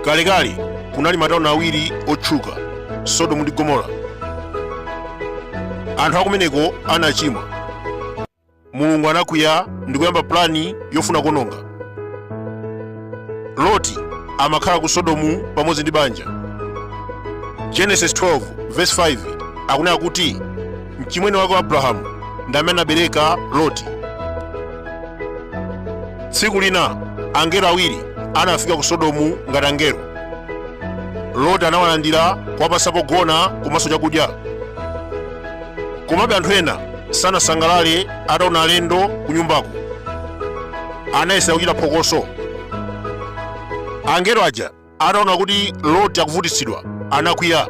Kalekale kunali matauni awiri otchuka, Sodomu ndi Gomora. Anthu akumeneko anachimwa. Mulungu anakwiya ndi kuyamba plani yofuna kuononga. Loti amakhala ku Sodomu pamodzi ndi banja. Genesis 12 verse 5 akunena kuti mchimwene wake wa Abrahamu ndi amene anabereka Loti. Tsiku lina angelo awiri anafika ku Sodomu ngati angelo. Loti anawalandira, kuwapatsa pogona komanso chakudya. Komabe anthu ena sanasangalale ataona alendo kunyumbako. Anayesera kuchita phokoso. Angelo aja ataona kuti Loti akuvutitsidwa, anakwiya.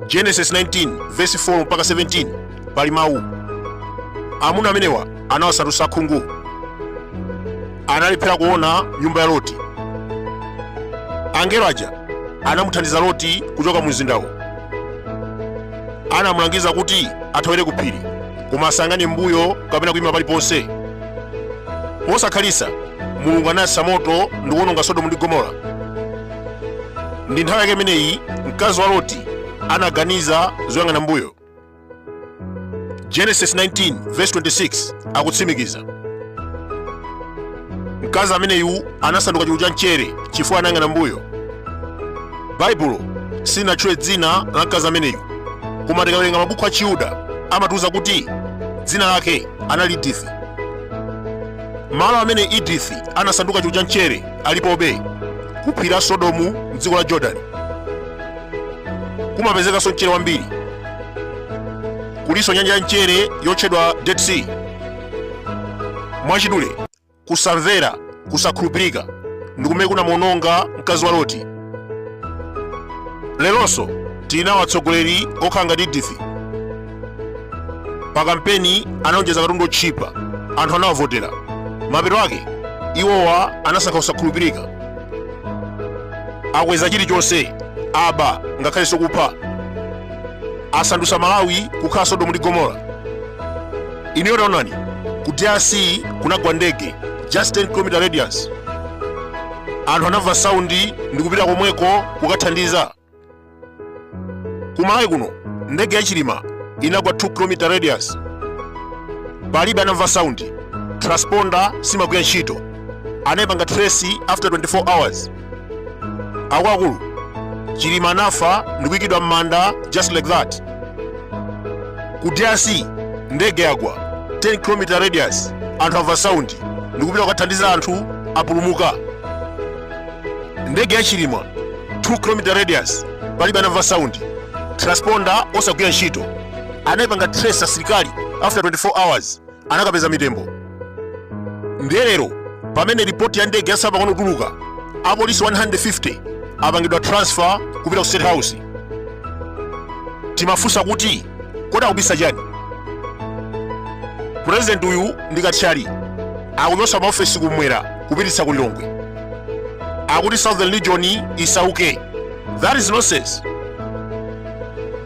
Genesis 19 verse 4 mpaka 17 pali mawu. Amuna amenewa anawasandutsa akhungu. Analephera kuona nyumba ya Loti. Angelo aja anamuthandiza Loti kuchoka mu mzindawo. Anamulangiza kuti athawire ku phiri, koma asayang'ane m'mbuyo kapena kuima paliponse. Posakhalitsa, Mulungu anayatsa moto ndi kuwononga Sodomu ndi Gomora. Ndi nthawi yake imeneyi mkazi wa Loti anaganiza zoyang'ana m'mbuyo. Genesis 19 verse 26 akutsimikiza. Mkazi ameneyu anasanduka chulu cha mchere chifukwa anayang'ana mbuyo. Baibulo silinatchule dzina la mkazi ameneyu, koma tikawerenga mabuku a Chiyuda amatiuza kuti dzina lake anali Edith. Malo amene Edith anasanduka chulu cha mchere alipobe ku phiri la Sodomu mdziko la Jordan. Kumapezekanso mchere wambiri. Kulinso nyanja ya mchere yotchedwa Dead Sea. Mwachidule, kusamvera, kusakhulupirika ndi kumene kunamuononga mkazi wa Loti. Leronso tili nawo atsogoleri okhala ngati Edith. Pa kampeni analonjeza katundu otchipa, anthu anawavotera. Mapeto ake iwowa anasankha kusakhulupirika. Akweza chilichonse, aba ngakhalenso kupha. Asandutsa Malawi kukhala Sodomu ndi Gomora. Inuyo taonani, ku DRC kunagwa ndege just 10 km radius. Anthu anamva saundi ndi kupita komweko kukathandiza. Ku Malawi kuno ndege ya Chilima inagwa 2 km radius. Palibe anamva saundi, transponder simagwira ntchito. Anayipanga trace after 24 hours. Akuluakulu, Chilima anafa ndikuyikidwa m'manda just like that. Ku DRC ndege yagwa 10 km radius, anthu amva saundi ndikupita kukathandiza anthu apulumuka. Ndege ya Chilima 2 km radius, palibe anamva saundi, transponder osagwira ntchito. Anayipanga trace asilikali after 24 hours anakapeza mitembo. Ndiye lero pamene ripoti ya ndege yatsala pang'ono kutuluka, apolisi 150 apangidwa transfer kupita ku State House. Timafunsa kuti kodi akubisa chani? President uyu ndi kathyali, akuchotsa maofesi kumwera kupititsa ku Lilongwe. Akuti Southern Region isauke. That is nonsense.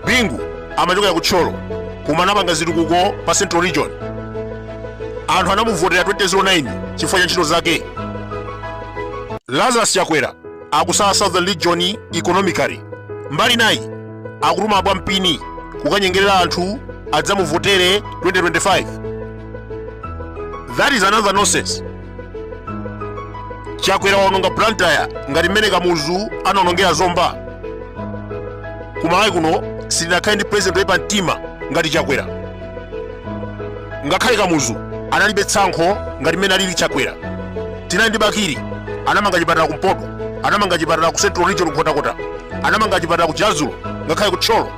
Bingu amachokera ku Thyolo koma anapanga zitukuko pa Central Region. Anthu anamuvotera 2009 chifukwa cha ntchito zake. Lazarus Chakwera akusala Southern Region economically. Mbali nayi akutuma abwampini kukanyengerera anthu adzamuvotere 2025. That is another nonsense. Chakwera waononga Blantyre ngati mmene Kamuzu anaonongera Zomba. Ku Malawi kuno sitinakhale ndi president woipa mtima ngati Chakwera. Ngakhale Kamuzu analibe tsankho ngati mmene alili Chakwera. Tinali ndi Bakili, anamanga chipatala kumpoto, anamanga chipatala ku Central Region Nkhotakota, anamanga chipatala ku Chiradzulu, ngakhale ku Thyolo.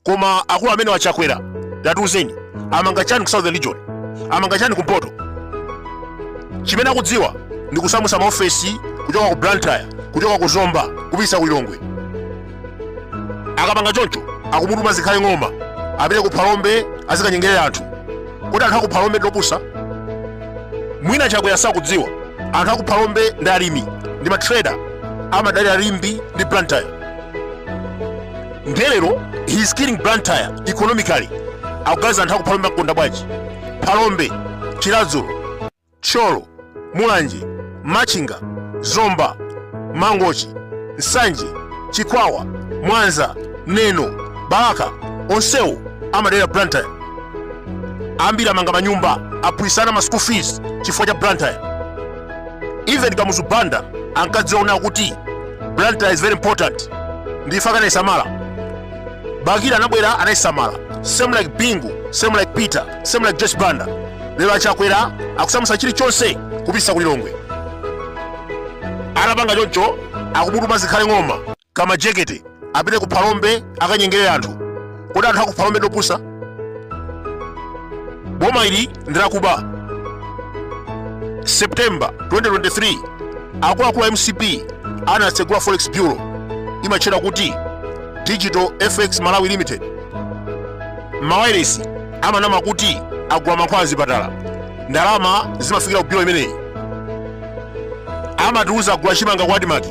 Koma akulu amenewa Chakwera, tatiuzeni, amanga chani ku Southern Region? Amanga chani kumpoto? Chimene akudziwa ndi kusamutsa maofesi kuchoka ku Blantyre, kuchoka ku Zomba kupititsa ku Lilongwe. Akapanga choncho akumutuma Zikhale Ng'oma apite ku Phalombe azikanyengerera anthu. Kodi anthu aku Phalombe ndi opusa? Mwina Chakwera sakudziwa anthu aku Phalombe ndi alimi ndi matrader, amadalira Limbe ndi Blantyre. Ndiye lero he is killing Blantyre economically. Akuganiza anthu aku Phalombe akukonda bwanji? Phalombe, Chiradzulu, Thyolo, Mulanje, Machinga, Zomba, Mangochi, Nsanje, Chikwawa, Mwanza, Neno, Balaka, onsewo amadalira Blantyre. Ambiri amanga manyumba, aphunzitsa ana ma school fees chifukwa cha Blantyre. Even Kamuzu Banda ankadziwa kunena kuti Blantyre is very important, ndichifukwa anaisamala. Bakili anabwera anaisamala, same like Bingu, same like Peter, same like Joyce Banda. Lero aChakwera akusamutsa chilichonse kupititsa ku Lilongwe. Atapanga choncho akumutuma Zikhale Ng'oma kamajekete apite ku Phalombe akanyengerere anthu. Kodi anthu aku Phalombe ndopusa? Boma ili ndilakuba. September 2023 akuluakulu a MCP anatsegula forex bureau imatchedwa kuti Digital FX Malawi Limited. Mawayilesi amanama kuti agula mankhwala mzipatala, ndalama zimafikira ku bureau imeneyi. Amatiuza agula chimanga ku ADMARC,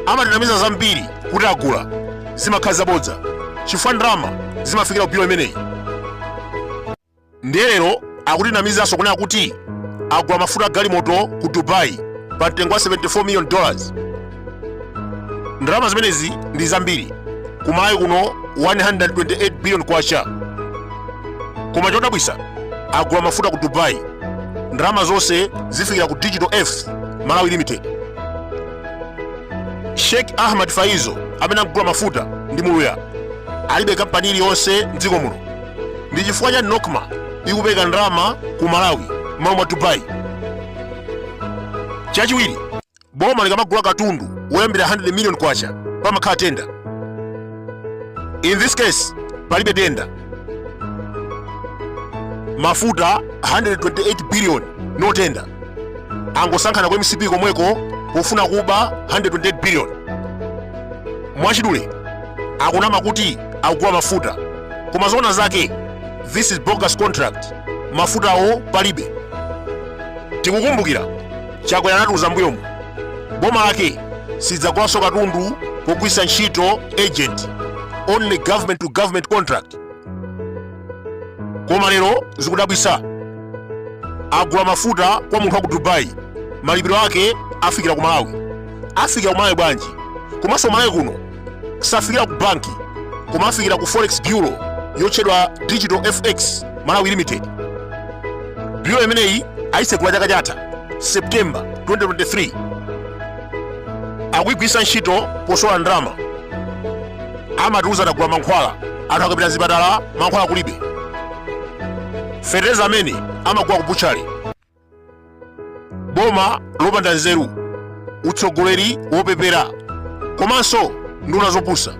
amatinamiza zambiri kuti agula, zimakhala zabodza chifukwa ndalama zimafikira ku bureau imeneyi. Ndiye lero akutinamizanso kunena kuti agula mafuta a galimoto ku Dubai pa mtengo wa 74 million dollars. Ndalama zimenezi ndi zambiri ku Malawi kuno, 128 billion kwacha. Koma chodabwisa, agula mafuta ku Dubai, ndalama zonse zifikira ku Digital F Malawi Limited. Sheikh Ahmad Faizo amene akugula mafuta ndi Muluya, alibe kampani iliyonse mdziko muno. Ndi chifukwa cha NOCMA ikupereka ndalama ku Malawi m'malo mwa Dubai. Chachiwiri, boma likamagula katundu woyambira 100 million kwacha pamakhala tenda. In this case palibe tenda. Mafuta 128 billion, no tender. Angosankhana ku MCP komweko pofuna kuba 128 billion. Mwachidule, akunama kuti akugula mafuta, koma zoona zake this is bogus contract. Mafutawo palibe. Tikukumbukira Chakwera anatiuza mbuyomu boma lake silidzagulanso katundu pogwiritsa ntchito agent, only government to government contract. Koma lero zikudabwisa, agula mafuta kwa munthu wa ku Dubai, malipiro ake afikira ku Malawi. Afikira ku Malawi bwanji? Komanso Malawi kuno safikira ku banki, koma afikira ku forex bureau yotchedwa Digital FX Malawi Limited. Bureau imeneyi ayitsegula chaka chatha September 2023. Akuyigwiritsa ntchito posola ndalama. Amatiuza tagula mankhwala, anthu akapita zipatala mankhwala kulibe. Fetereza amene amagula ku butchery. Boma lopanda nzeru, utsogoleri wopepera, komanso nduna zopusa.